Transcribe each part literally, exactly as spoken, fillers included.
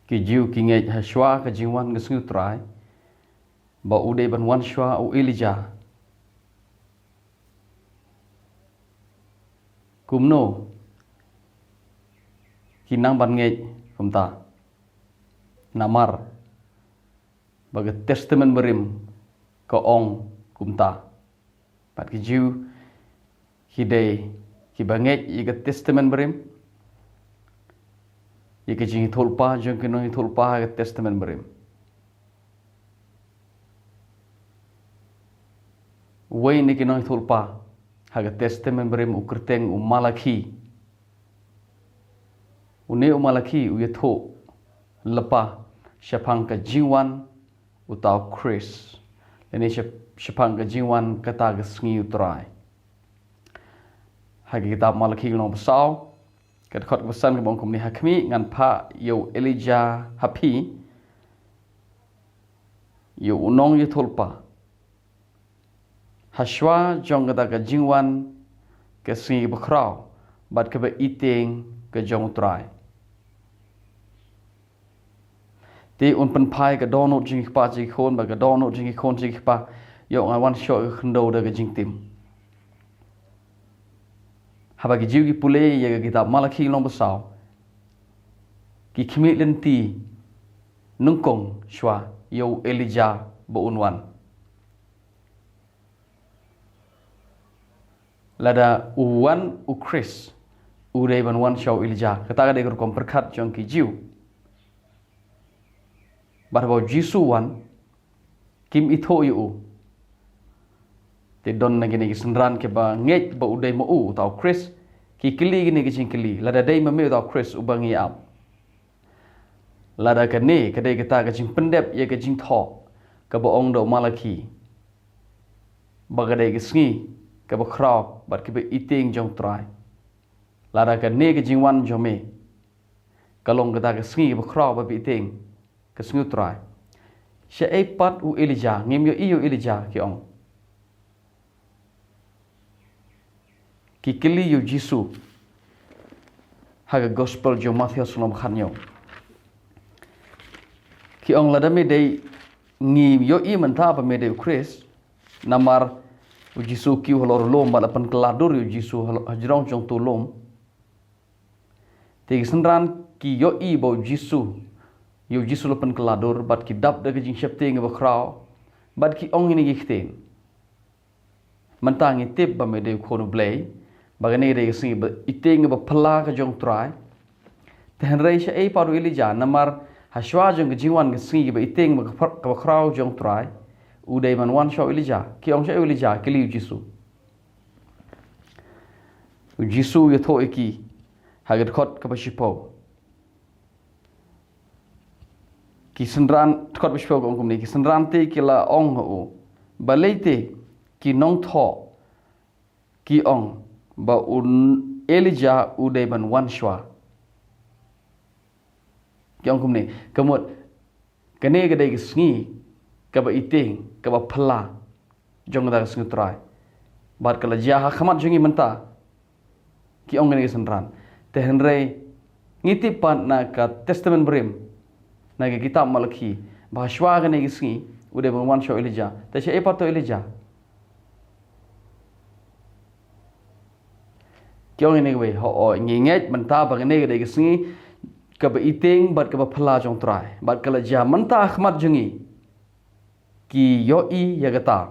Ki Jiw ki ngeit ha shwa ka jingwan ka sngi u Trai, ba u dei ban wan shwa u Elijah. Kumno ki nang ban ngeit kumta? Namar ba ka Testament Barim ka ong kumta. Bad ki Jiw ki dei kiba ngeit ïa ka Testament Barim, ïa ka jingïathuhlypa jong ki nongïathuhlypa ha ka Testament Barim. Uwei na ki nongïathuhlypa ha ka Testament Barim u kyrteng u Malakhi. Une u Malakhi u ïathuh lypa shaphang ka jingwan uta u Khrist, lane shap-, shaphang ka jingwan kata ka sngi u Trai. Ha ka kitab Malakhi lynnong ba saw, ka dkhot kaba san kaba ong kumne: Ha khmih, ngan phah ïa u Elijah ha phi, ïa u nongïathuhlypa, ha shwa jong kata ka jingwan ka sngi kaba khraw bad kaba ïteng ka jong u Trai. Te un pynphai ka dohnud jong ki kpa sha ki khun, bad ka dohnud jong ki khun sha ki kpa, ïoh ngan wan shoh ïa ka khyndew da ka jingtim. Haba ki Jiw ki pule ïa ka kitab Malakhi lynnong ba saw, ki khmih lynti nyngkong shwa ïa u Elijah ba un wan. Lada u wan u Khrist, u dei ban wan shwa u Elijah. Kata ka dei ka rukom pyrkhat jong ki Jiw. Bad haba u Jisu u wan, kim ithuh ïa u. Te don na kine ki synran kiba ngeit ba u dei ma u uta u Khrist, ki kylli kine ki jingkylli: Lada dei ma me uta u Khrist uba ngi ap, lada kane ka dei kata ka jingpyndep ïa ka jingthoh kaba ong da u Malakhi, ba ka dei ka sngi kaba khraw bad kaba ïteng jong u Trai, lada kane ka jingwan jong me ka long kata ka sngi kaba khraw bad ba ïteng, ka sngi u Trai, shaei pat u Elijah? Ngim ïohi ïa u Elijah, ki ong. Ki kylli ïa u Jisu ha ka Gospel jong u Mathaios lynnong ba khathynñiew. Ki ong: Lada me dei, ngi ïohi mynta ba me dei u Khrist. Namar u Jisu u kiew halor u lum bad la pynkylla dur ïa u Jisu halo-, hajrong jong uto u lum. Te ki synran ki ïohi ba u Jisu, ïa u Jisu la pynkylla dur, bad ki dap da ka jingsheptieng kaba khraw, bad ki ong ïa kine ki ktien: Mynta ngi tip ba me dei u Khun u Blei, ba kane ka dei ka sngi ba ïteng ba phylla ka jong u Trai. Te hynrei shaei pat u Elijah? Namar ha shwa jong ka jingwan ka sngi kaba ïteng ba ka phyr-, kaba khraw jong u Trai, u dei ban wan shwa u Elijah. Ki ong: Shaei u Elijah? Kylli u Jisu. U Jisu u ïathuh ïa ki ha ka dkhot kaba shiphew. Ki synran, dkhot ba shiphew ka ong kumne: Ki synran te ki la ong ha u: Balei te ki nongthoh ki ong ba u Elijah u dei ban wan shwa? Ki ong kumne: Ka mut kane ka dei ka sngi kaba ïteng, kaba phylla jong kata ka sngi u Trai, bad ka la jia ha khmat jong ngi mynta, ki ong kine ki synran. Te hynrei ngi tip pat na ka Testament Barim, na ka kitab Malakhi, ba ha shwa kane ka sngi u dei ban wan shwa u Elijah. Te shaei pat uto u Elijah? Ki ong ïa kine kiwei: Hooid, ngi ngeit mynta ba kane ka dei ka sngi kaba ïteng bad kaba phylla jong u Trai, bad ka la jia mynta ha khmat jong ngi. Ki ïohi ïa kata.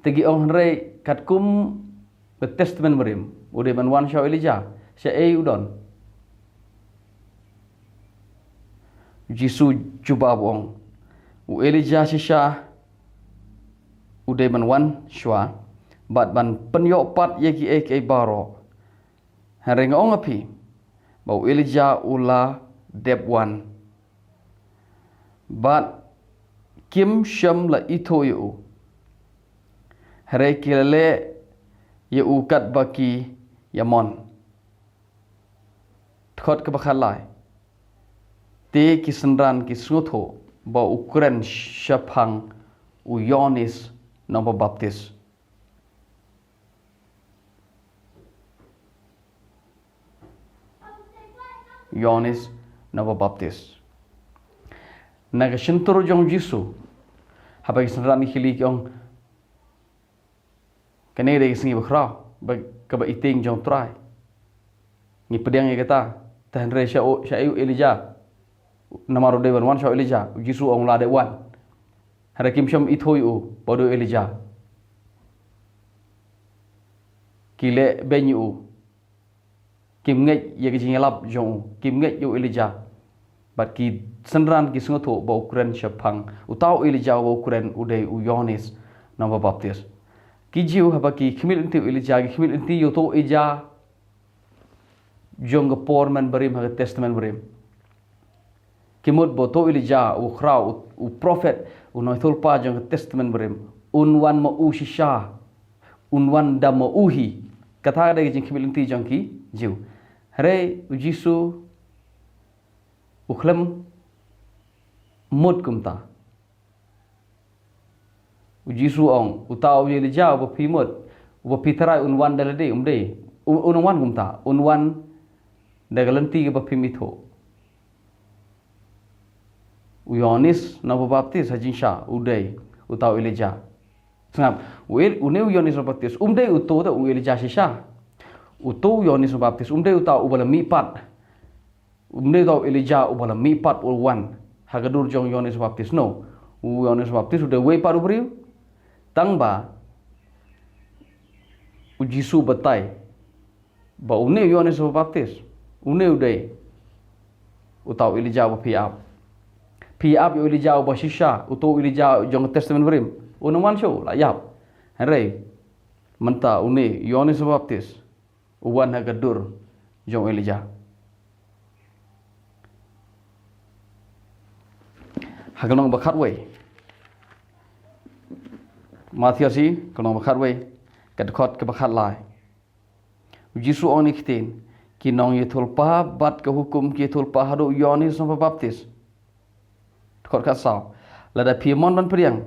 Te ki ong: Hynrei katkum ka Testament Barim, u dei ban wan shwa u Elijah. Shaei u don? U Jisu u jubab u ong: U Elijah shisha u dei ban wan shwa bad ban pynïoh pat ïa kiei kiei baroh. Hynrei nga ong ha phi ba u Elijah u la dep wan, bad kim shym la ithuh ïa u. Hynrei ki la leh ïa u katba ki ïamon. Dkhot kaba khatlai. Te ki synran ki sngewthuh ba u kren shaphang u Ïoannis Nongbaptis. Ïoannis nongpynbaptis. Na ka shyntur jong u Jisu, haba ki synran ki khlieh ki ong, kane ka dei ka sngi bakhraw ba, kaba i tieng jong u Trai. Ngi pdiang ïa kata, te hynrei sha u, sha u Elijah. Namar u dei ban wan sha u Elijah, u Jisu u ong u la dep wan. Hynrei kim shym ithuh ïa u ba u dei u Elijah. Ki leh beiñ ïa u. Kim ngeit ïa ka jingïalap jong u, kim ngeit ïa u Elijah. Bad ki synran ki sngewthuh ba u kren shaphang uta u Elijah, ba u kren u dei u Ïoannis nongpynbaptis. Ki Jiw haba ki khmih lynti u Elijah, ki khmih lynti ïa uta u Elijah jong ka por mynbarim ha ka Testament Barim. Ki mut ba uta u Elijah, u khraw, u, u prophet, u nongïathuhlypa jong ka Testament Barim, un wan ma u shisha, un wan da ma u hi. Kata ka dei ka jingkhmih lynti jong ki Jiw. Hynrei u Jisu u khlem mut kumta. U Jisu u ong, uta u Elijah uba phi mut, uba phi tharai un wan da lade, um dei. U-, un wan kumta, un wan da ka lynti kaba phim ithuh. U Ïoannis nongpynbaptis ha jingshisha u dei uta u Elijah. Sngap, u El-, une u Ïoannis nongpynbaptis um dei uta u Elijah shisha. Uta u Ïoannis nongpynbaptis um dei uta uba la mihpat. Um dei uta u Elijah uba la mihpat u wan ha ka dur jong u Ïoannis Baptis, no. U Ïoannis Baptis u dei uwei pat u briew. Tang ba u Jisu u batai ba une u Ïoannis Baptis, une u dei uta u Elijah uba phi ap. Phi ap ïa u Elijah uba shisha, uta u Elijah jong ka Testament Barim. Une u wan shuh, la ïap. Hynrei mynta une u Ïoannis Baptis u wan ha ka dur jong u Elijah. Ha ka lynnong ba khatwei, Mathaios, ka lynnong ba khatwei, ka dkhot kaba khatlai, u Jisu u ong ïa ki ktien, ki nongïathuhlypa bad ka hukum ki ïathuhlypa haduh u Ïoannis nongpynbaptis. Dkhot khatsaw, lada phi mon ban pdiang,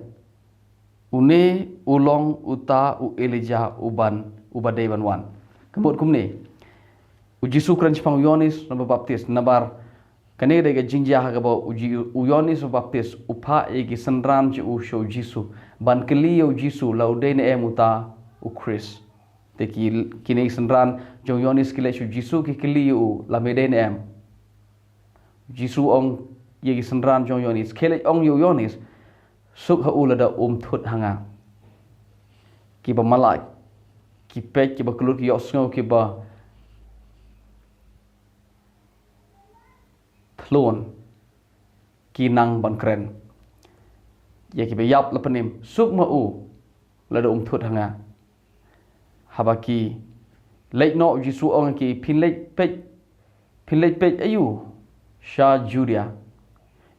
une u long uta u Elijah uban, uba dei ban wan. Ka mut kumne, u Jisu u kren shaphang u Ïoannis nongpynbaptis, namar kane ka dei ka jingjia ha kaba u Ji-, u Ïoannis nongpynbaptis u phah ïa ki synran jong u sha u Jisu ban kylli ïa u Jisu la u dei ne em uta u Khrist. Te ki, kine ki synran jong u Ïoannis ki leit sha u Jisu ki kylli ïa u la me dei ne em. U Jisu u ong ïa ki synran jong u Ïoannis, khie leit ong ïa u Ïoannis, suk ha u lada um thut ha nga. Kiba mlien, ki peit, kiba kyllut, ki ïohsngew, kiba thlun, ki nang ban kren. Ïa kiba ïap la pynim, suk ma u lada um thut ha nga. Haba ki leit noh, u Jisu u ong ïa ki, phin leit peit, phin leit peit aïu sha Judia?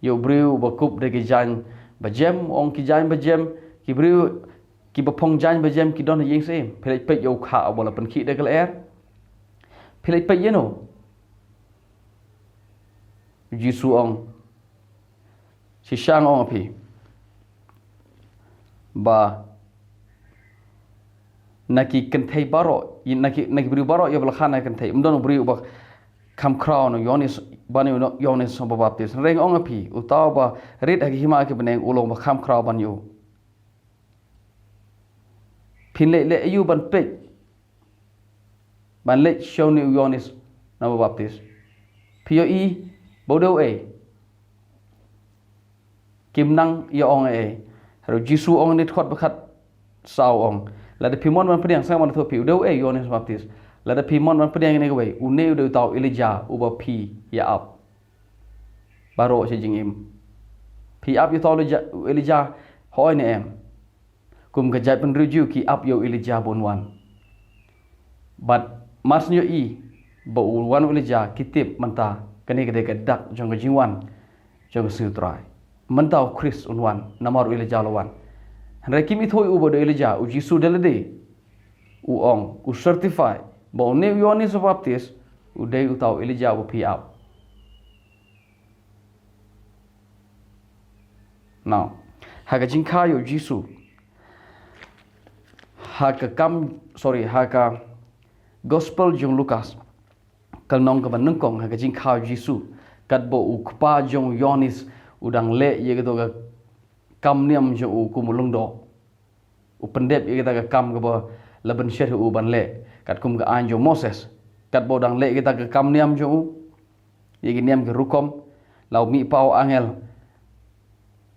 Ïa u briew uba kup da ki jaiñ bajem, u ong ki jaiñ bajem, ki briew kiba phong jaiñ bajem ki don ha ïing syiem. Phi leit peit ïa u khah uba la pynkhih da ka lyer? Phi leit peit ïano? U Jisu u ong, shisha nga ong ïa phi ba na ki kynthei baroh, na ki, na ki briew baroh ïa ba la khan na ki kynthei, ym don u briew uba kham khraw na u Ïoannis, ban ïa u Ïoannis nongpynbaptis. Hynrei nga ong ïa phi, uta uba rit ha ki hima ki bneng u long uba kham khraw ban ïa u. Phin leit leh aïu ban peit, ban leit sha une u Ïoannis nongpynbaptis? Phi ïohi ba u dei uei? Kim nang ïa ong ei ei. Hynrei u Jisu u ong ha kane ka dkhot ba khatsaw, u ong, lada phi mon ban pdiang, sngap, nga ong ïa phi, u dei uei u Ïoannis nongpynbaptis? Lada phi mon ban pdiang ïa kane kawei, une u dei uta u Elijah uba phi ïa ap. Baroh sha jingim. Phi ap ïa uta u Elijah, u Elijah, hooid ne em? Kum ka jaitbynriew Jiw ki ap ïa u Elijah ba un wan. Bad mar shu ïohi ba u wan u Elijah, ki tip mynta kane ka dei ka dak jong ka jingwan jong ka sngi u Trai. Mynta u Khrist un wan namar u Elijah u la wan. Hynrei kim ithuh ïa u ba u dei u Elijah. U Jisu da lade u ong, u certify ba une u Ïoannis Baptis u dei uta u Elijah uba phi ap. Now, ha ka jingkha ïa u Jisu, ha ka kam, sorry, ha ka Gospel jong u Lukas, ka lynnong kaba nyngkong, ha ka jingkha ïa u Jisu, Katba u kpa jong u Ïoannis u dang leh ïa kito ka kam niam jong u kum u lyngdoh, u pyndep ïa kita ka kam kaba la pynshet ha u ban leh katkum ka aiñ jong u Moses. Katba u dang leh ïa kita ka kam niam jong u, ïa ki niam ki rukom, la u mih pat u angel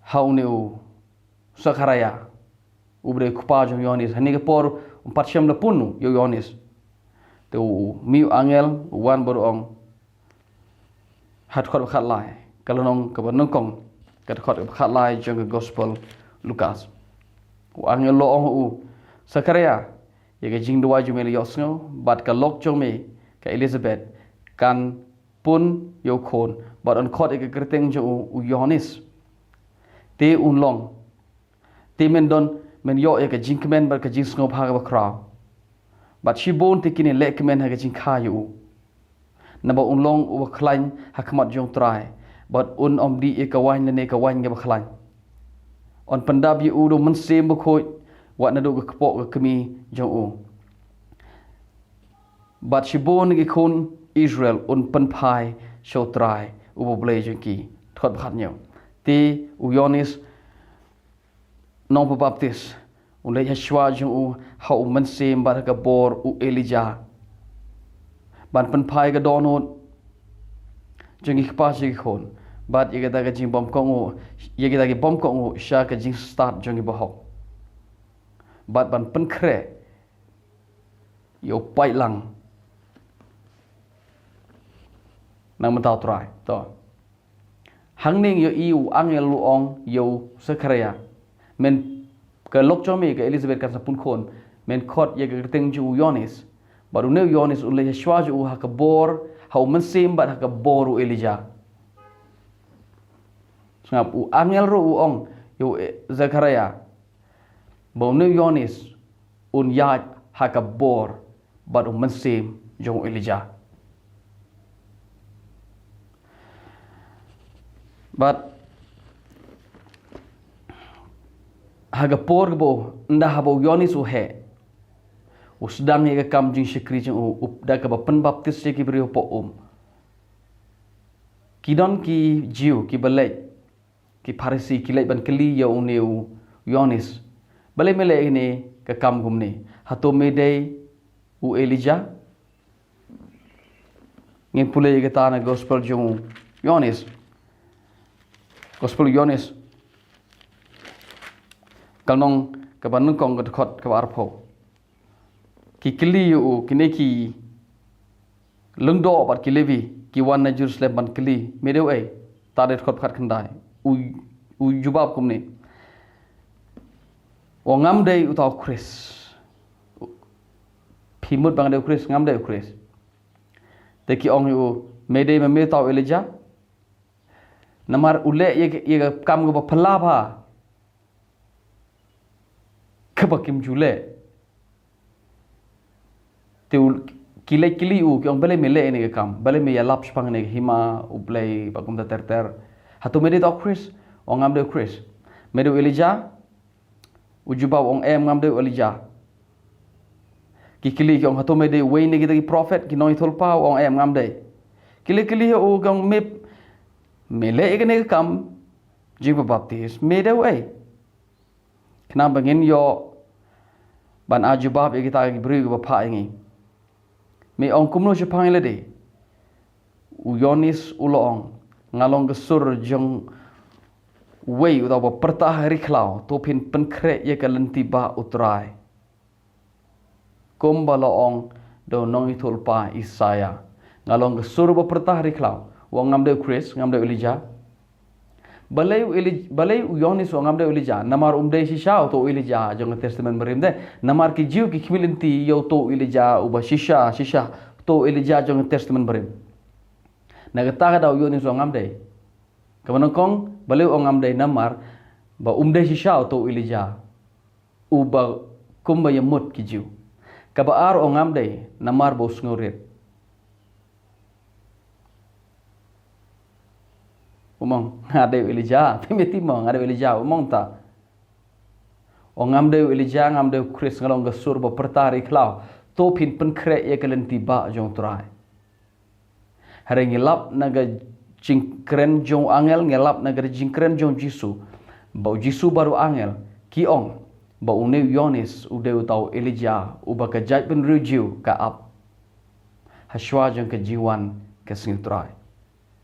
ha une u Sakharaïa, uba dei u kpa jong u Ïoannis. Ha kane ka por um pat shym la pun ïa u Ïoannis. Te u mih u angel u wan bad u ong ha dkhot ba khatlai, ka lynnong kaba nyngkong, ka dkhot ba khatlai jong ka gospel Lukas. U angel u la ong ha u, Sakharaïa, ïa ka jingduwai jong me la ïohsngew, bad ka lok jong me ka Elizabeth kan pun ïa u khun, bad yn khot ïa ka kyrteng jong u, u Ïoannis. Te un long, te men don, men ïoh ïa ka jingkmen bad ka jingsngewbha kaba khraw. Bad shibun te kin ïaleh kmen ha ka jingkha ïa u. Naba un long uba khlaiñ ha khmat jong u Trai, bad un ym dih ïa ka waiñ lane ka waiñ kaba khlaiñ. Yn pyndap ïa u da u Mynsiem Bakhuid, wat naduh ka kpoh ka kmie jong u. Bad shibun ki khun Israel un pynphai sha u Trai uba U Blei jong ki. Dkhot ba khathynñiew. Te u Ïoannis nongbaptis un leit ha shuwa jong u ha u Mynsiem bad ha ka bor u Elijah, ban pynphai ka dohnud jong ki kpa jong ki khun, bad ïa kita ki jingbymkohnguh, ïa kita ki bymkohnguh sha ka jingstad jong ki bahok, bad ban pynkhreh ïa u paidlang na ka bynta u Trai. To. Hangne ngi ïohi u angel u ong ïa u Sakharaïa, men, ka lok jong me ka Elizabeth kan sa pun khun, men khot ïa ka kyrteng jong u Ïoannis. Bad une u Ïoannis un leit ha shuwa jong u ha ka bor, ha u Mynsiem bad ha ka bor u Elijah. Sngap, u angel ruh u ong ïa u, eh, Sakharaïa ba une u Ïoannis un ïaid ha ka bor bad u Mynsiem jong u Elijah. Bad ha ka por kaba u, ynda haba u Ïoannis u heh, u sdang ïa ka kam jingshakri jong u, u da kaba pynbaptis ïa ki briew hapoh um. Ki don ki Jiw kiba leit, ki Pharisi ki leit ban kylli ïa une u Ïoannis, balei me leh ïa kane ka kam kumne? Hato me dei u Elijah? Ngin pule ïa kata na gospel jong u Ïoannis. Gospel u Ïoannis, ka lynnong kaba nyngkong, ka dkhot kaba arphew. Ki kylli ïa u, kine ki lyngdoh bad ki Levi ki wan na Jerusalem ban kylli, me dei uei? Te dei dkhot khatkhyndai. U, u jubab kumne, u ong, ngam dei uta u Khrist. Phi mut ba nga dei u Khrist? Ngam dei u Khrist. Te ki ong ïa u, me dei ma me uta u Elijah? Namar u leh ïa, ïa ka kam kaba phylla bha kaba kim ju leh. Te u, ki leit kylli u, ki ong, balei me leh ïa kane ka kam? Balei me ïalap shaphang kane ka hima U Blei bad kumta ter ter? Hato me dei uta u Khrist? U ong, ngam dei u Khrist. Me dei u Elijah? U jubab, u ong, em, ngam dei u Elijah. Ki kylli, ki ong, hato me dei uwei na kita ki prophet, ki nongïathuhlypa? U ong, em, ngam dei. Ki leit kylli ïa u, ki ong, me, me leh ïa kane ka kam jingpynbaptis, me dei uei? Khnang ba ngin ïoh ban ai jubab ïa kita ki briew kiba phah ïa ngi. Me ong kumno shaphang ïa lade? U Ïoannis u la ong, nga long ka sur jong uwei uta uba pyrta ha ri khlaw, to phin pynkhreh ïa ka lynti bah U Trai, kumba la ong da u nongïathuhlypa Isaïah. Nga long ka sur ba pyrta ha ri khlaw. U ong, ngam dei u Khrist, ngam dei u Elijah. Balei u Eli-, balei u Ïoannis u ong ngam dei u Elijah? Namar um dei shisha uto u Elijah jong ka Testament Barim de. Namar ki Jiw ki khmih lynti ïa uto u Elijah uba shisha, shisha uto u Elijah jong ka Testament Barim. Na kata ka daw u Ïoannis u ong ngam dei. Kaba nyngkong, balei u ong ngam dei? Namar ba um dei shisha uto u Elijah uba kumba ïa mut ki Jiw. Kaba ar, u ong ngam dei namar ba u sngewrit. Um ong, nga dei u Elijah. Phi mut mo, nga dei u Elijah, um ong ta. U ong ngam dei u Elijah, ngam dei u Khrist, nga long ka sur ba pyrta ha ri khlaw, to phin pynkhreh ïa ka lynti bah jong U Trai. Hynrei ngi lap na ka jingkren jong u angel, ngi lap na ka jingkren jong u Jisu, ba u Jisu bad u angel ki ong ba une u Ïoannis u dei uta u Elijah uba ka jaitbynriew Jiw ka ap hashwa jong ka jingwan ka sngi u Trai.